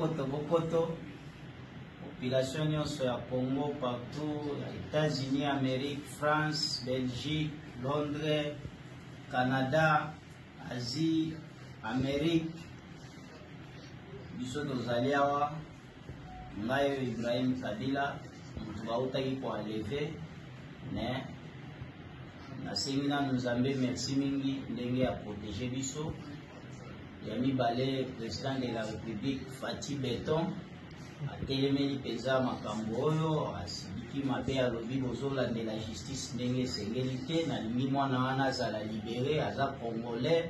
Bokoto bokoto. Population nyonso ya Congo partout, ya États-Unis, Amérique, France, Belgique, Londres, Canada, Asie, Amérique. Biso tozali awa, ngai oyo Ibrahim Kabila, moto bautaki ko enlever, mais nasengi nanu Nzambe merci mingi ndenge ya protéger biso. Ya mibale, président de la République Fatshi Beton atelemeli mpenza makambo oyo, asiliki mabe, alobi bozolandela justice ndenge esengeli te, nalingi mwana wana azala libere, aza congolais,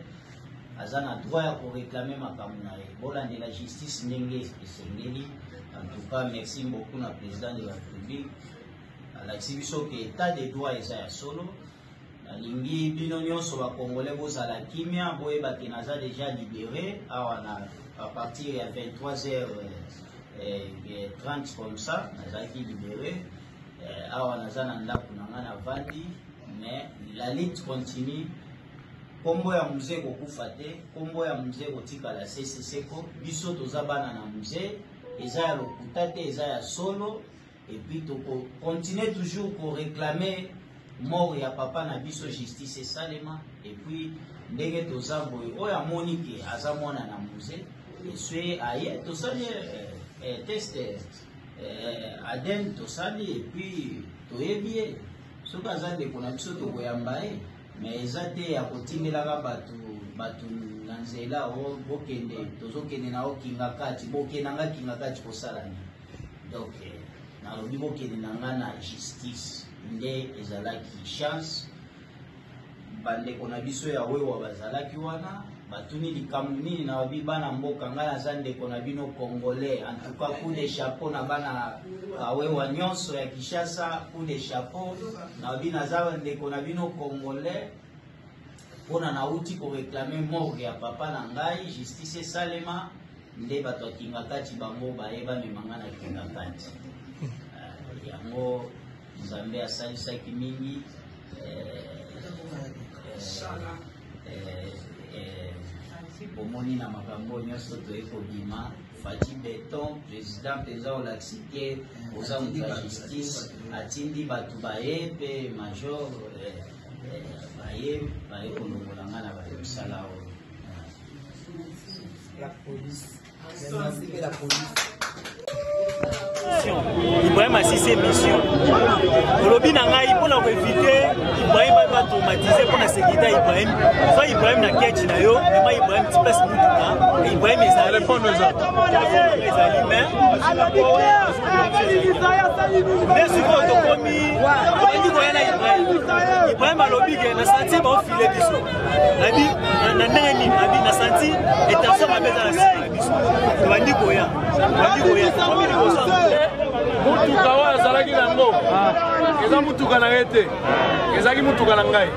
aza na droit ya koreklame makambo na ye, bolandela justice ndenge esengeli. En tout cas, merci beaucoup na président de la République, alakisi biso ke état de droit eza ya solo. Nalingi bino nyonso ba congolais bozala kimia, boyeba ke naza déjà libéré awa na à partir ya 23h30 comme ça, nazalaki libéré awa, naza na ndako na ngai navandi, mais la lutte continue. Kombo ya Mzee kokufa te, kombo ya Mzee kotikala sese seko. Biso toza bana na Mzee, eza ya lokuta te, eza ya solo. Et puis toko continuer toujours ko réclamer mort ya papa na biso, justice esalema. Et puis ndenge toza boye, oyo amoni ke aza mwana na Mzee, eswe aye tosali test ADN tosali, et puis toyebi ye, soki aza ndeko na biso tokoyamba ye. Mais eza te ya kotindelaka bato na nzela, o bokende, tozokende na okinga kati, bokende nga kinga kati kosala nini? Donc nalobi bokende na nga na justice. Nde ezalaki chance, bandeko na biso ya wewa bazalaki wana, batuni likambo nini, nalobi bana mboka, ngai naza ndeko na bino congolais. En tout cas, coup de chapeau na bana bawewa nyonso ya Kinshasa, coup de chapeau. Nalobi naza ndeko na bino congolais, mpona nauti koreklame morgue ya papa na ngai, justice esalema. Nde bato ya Kingakati bango baye bamema nga na Kingakati. Yango Nzambe asalisaki mingi. Bomoni na makambo nyonso toye kobima. Fatshi Beton, président mpenza, olakisi ke oza moto ya justice, atindi bato baye mpe major baye kolongola nga na mosala oyo. La police. La police. Ibrahim asisi émission, olobi na ngai mpona koevite Ibrahim batraumatise mpona sécurité ya Ibrahim, zwa Ibrahim na ketch na yo, mema Ibrahim ti place mutuka Ibrahim ezali, ezali. Mais nde sikoyo tokomi, tobandi koya na Ibrahim. Ibrahim alobi ke na santi baofile biso nabi na ndenge nini, nabi na santi intention mabe eza na nsima na biso. Tobandi koya, tobandi koya, tokomi liboso. Mutuka oyo azalaki nango eza mutuka na ye te, ezalaki mutuka na ngai,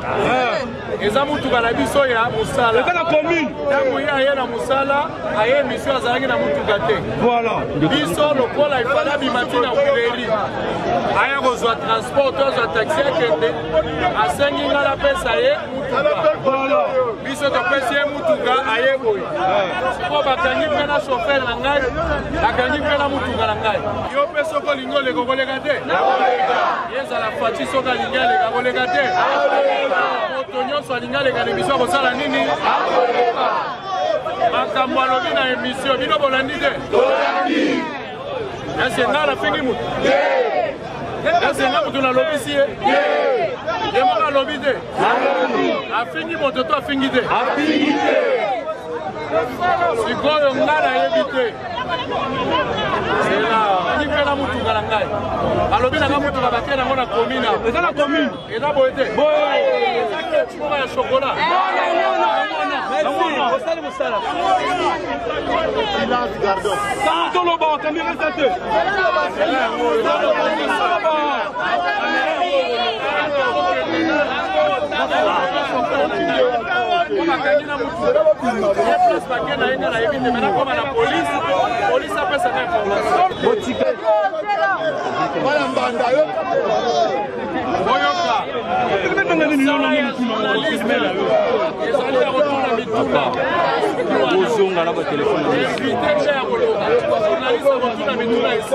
eza mutuka na biso ya mosala. Eza na commune. Ntango ye aye na mosala, aye mission, azalaki na mutuka te. Voilà. Biso lokola ifale abima ti na Huilerie, aya kozwa transport to azwa taxi akende, asengi ngai napesa ye mutuka. Biso topesi ye mutuka, aye boye. Sikoyo bakangi mpe na chauffeur na ngai, bakangi mpe na mutuka na ngai. Yo mpe soki olingi oleka, okoleka te. Ye ezala Fatshi, soki alingi aleka, akoleka te. Moto nyonso alingi aleka na émission akosala nini? Makambo alobi na émission, bino bolandi te? Ese ngai nafingi motu? Ese ngai motu nalobisi ye? Ye moko alobi te afingi moto to afingi te. Sikoyo ngai nayebi te, akangi mpe na mutuka na ngai, alobi nanga mutuka batie nango na commune. Eza na commune. Eza boye te, eza ketch moko ya chocolat. Osali mosala. Silence gardon. Toloba, kamera eza te. Bakangi na mutu ye, place bake na ye nga nayebi te. Mena koma na police, police apesaka information. Bana mbanda yo. Boyoka, journaliste ezali ya kotuna mituna. Ozonga na batelefone. Évite nde ya koloba. Journaliste akotuna mituna esi.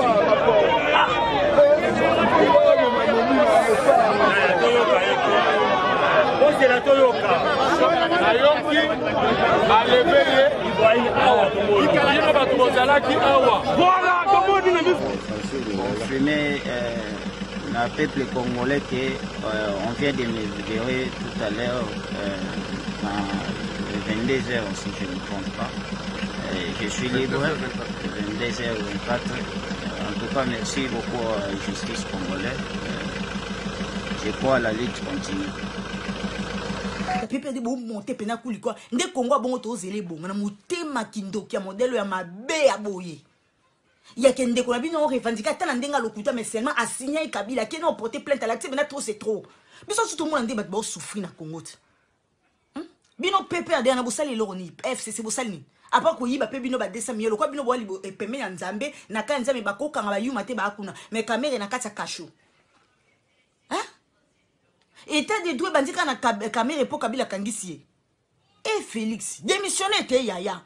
Bozela toyoka. Nayoki baleve ye bino bato bozalaki awa. Voilà, tomoni na miso. Confirmer euh, na peuple congolais que euh, on vient de me libérer tout à l'heure euh, à 22h si je ne me trompe pas. Euh, je suis libre, 22h24. En tout cas, merci beaucoup à la justice congolaise. Euh, je crois la lutte continue. Pepe nde bomonte mpena kulikwa nde kongo abongo tozela ebonga na motema kindoki ya modele ya mabe ya boye yake ndeko na bino orevandike ata na ndenge alokuta mais seulement asignai Kabila akende oporte plainte alakisi mpena trop c'est trop. Biso su tomona nde bato baosouffrir na Congo te. Bino PPRD na bosali eloko nini? FCC bosali nini? Apa koyiba mpe bino ba 200 millions lokwa bino boali pembe ya Nzambe na kati ya Nzambe bakokanga bayuma te baakuna mais Kamere na kati ya kasho. Hein? État de droit bandika na Kamere po Kabila kangisi ye. E Félix, démissionner te yaya.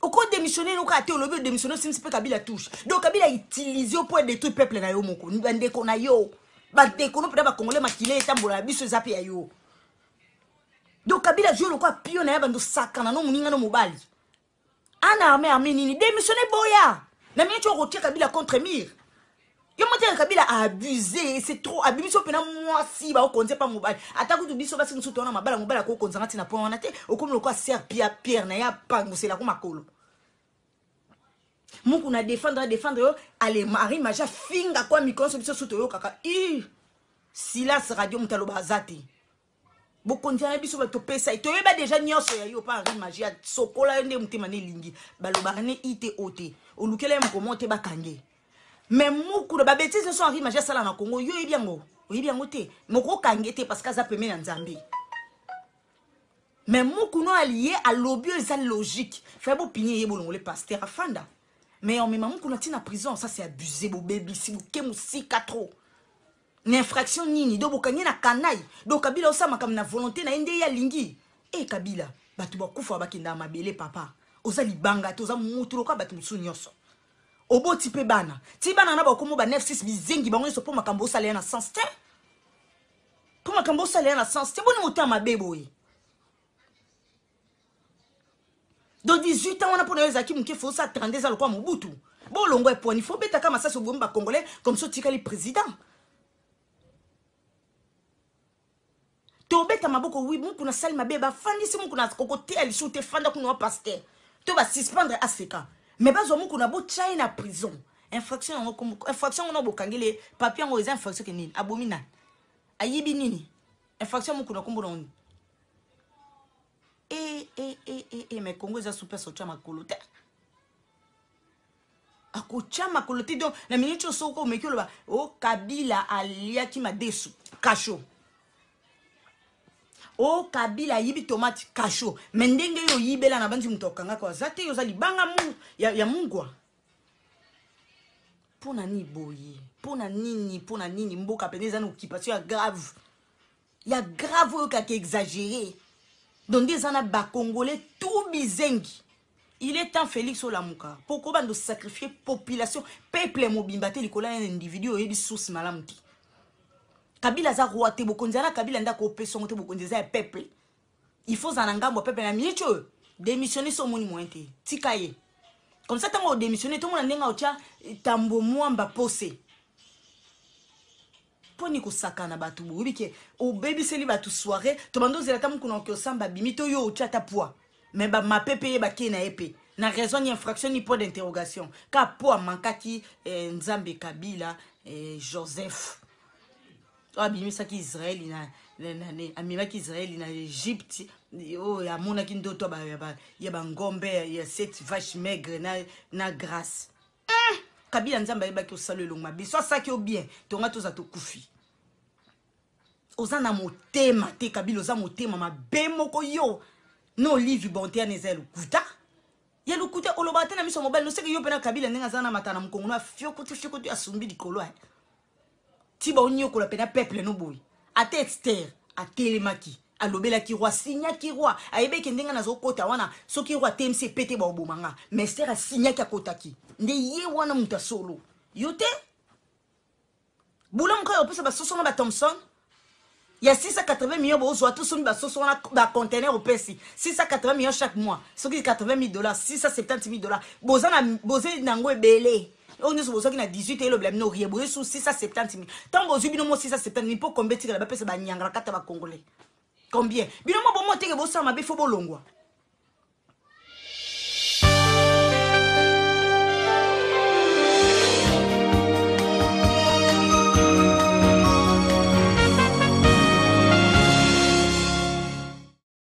Oko démissionner noka te olobi démissionner simsi pe Kabila touche. Donc Kabila utilise yo pour détruire peuple na yo moko. Bandeko na yo. Bandeko no pena ba congolais makile etambola biso eza pe ya yo. Donc Kabila joue lokwa pio na ya bando sakana no muninga no mobali. Ana armée armée nini démissionner boya. Na minute oyo kotia Kabila contre mur. Yo moteka Kabila a abusé, c'est trop abimi so pena mwasi ba okonze pa mobali. Ata kutu biso basi mususu tona mabala mobali ko konza ngati na point wana te okomi lokwa ser Pierre Pierre na ya pangusela ko makolo. Muku na défendre défendre yo ale Marie Maja finga kwa mikonso biso suto yo kaka. I Silas radio mutalo bazate. Bokonzi na biso bato pesa ye toyeba deja nyonso ya yo pa Henri Magie asokola yo nde motema na elingi balobaka ne ite o te olukela ye mokomo te bakange mais mukuna babetise nyonso Henri Magie asala na Congo yo oyebi yango oyebi yango te moko okange te parce que aza pembeni ya Nzambe mais mukuna alie alobi oyo eza logique fai bopini ye bolongole pasteur afanda mais omema mukuna ntina prison ça c'est abusé bobebisi boke mosika trop. Na infraction nini? Donc bokangi na canaille. Donc Kabila osala makambo na volonté na ye nde ye alingi. Eh Kabila, bato bakufa bakenda mabele papa. Oza libanga te, oza mutu lokola bato mosusu nyonso. Oboti pe bana. Ti bana na bakomo ba 9 6 bizengi bango nyonso po makambo osala ya na sens te. Po makambo osala ya na sens te. Boni motema mabe boye. Donc 18 ans wana pona yo ezalaki moke fo osala 32 eza lokola Mobutu. Bolongo epwani fo obetaka masasi obomi ba congolais comme ça otikali président. Tobeta maboko oui muku na sali mabe bafandisi muku na kokoteya lisusu te fanda kuna wa pasteur to ba suspendre aseka mais bazwa muku na botya ye na prison infraction yango infraction yango na bokangeli papier yango eza infraction ke nini abomi nani ayibi nini infraction muku na kombo na nini e e e e e mais Congo eza super sotia makolo te akotya makolo te donc na minute oyo soki omeki oloba o Kabila aliaki madesu kasho o Kabila ayibi tomate kasho mais ndenge yo oyibela na bandi moto akokangaka aza te yo oza libanga mu, ya, ya mungwa mpo na nini boye mpo na nini mpo na nini mboka pene eza na occupation ya grave ya grave oyo kaka exagéré donc nde eza na bacongolais tout bizengi. Il est temps Félix olamuka po kobanda sacrifier population peuple mobimba te likolo ya individu oyebi source malamu te. Kabila aza roi te, bokonzi na Kabila ndako opesa yango te, bokonzi eza ya peuple. Il faut zala na ngambo ya peuple na minute oyo démissionner so omoni moyen te tika ye comme ça ntango odémissionner tomona ndenge otya tambo mwamba pose mponi kosakana bato boyebi ke obebiseli bato soirée tobanda ozela ata mokuna oke osamba abimi to yo otya ata poids mais bamape mpe ye bakei na ye mpe na raison ni infraction ni point d'interrogation ka po amankaki eh, Nzambe Kabila eh, Joseph oyo abimisaki Israeli na, na, na, na, amemaki Israeli na Egypte oyo amonaki ndoto ya bangombe ya sept vache maigre na, na grâce eh, Kabila Nzambe ayebaki osala elongo mabe so asalaki yo bien tonga toza tokufi oza na motema te Kabila oza motema mabe moko yo na Olive bonte wana eza ya lokuta ya lokuta olobaka te na miso ya mobali noseke yo mpe na Kabila ndenge aza na mata na mokongo no afiokoti fiokoti asumbi likolo ti baonyokola mpe na peuple no boye ata Esther atelemaki. Alobelaki roi, asignaki roi, ayebeki ndenge nazokota wana, soki roi atemisi epete baoboma nga. Mais Ester asignaki, akotaki nde ye wana moto ya solo. Yo te bulamu kaka opesa basoso na bathomson ya 680 millions, bozwa tosombi basoso wana, bacontener opesi 680 millions chaque mois, soki 80 000 dollars, 670 000 dollars, boza na boza nango ebele. Oyo nyonso bozwaki na 18, elobela bino rie boye su 670 000. Ntango bozwi bino mo 670 000, mpo kombe etikala bapesa banyangala kata bacongolais combien? Bino mo bomo teke bosala mabe, fo bolongwa.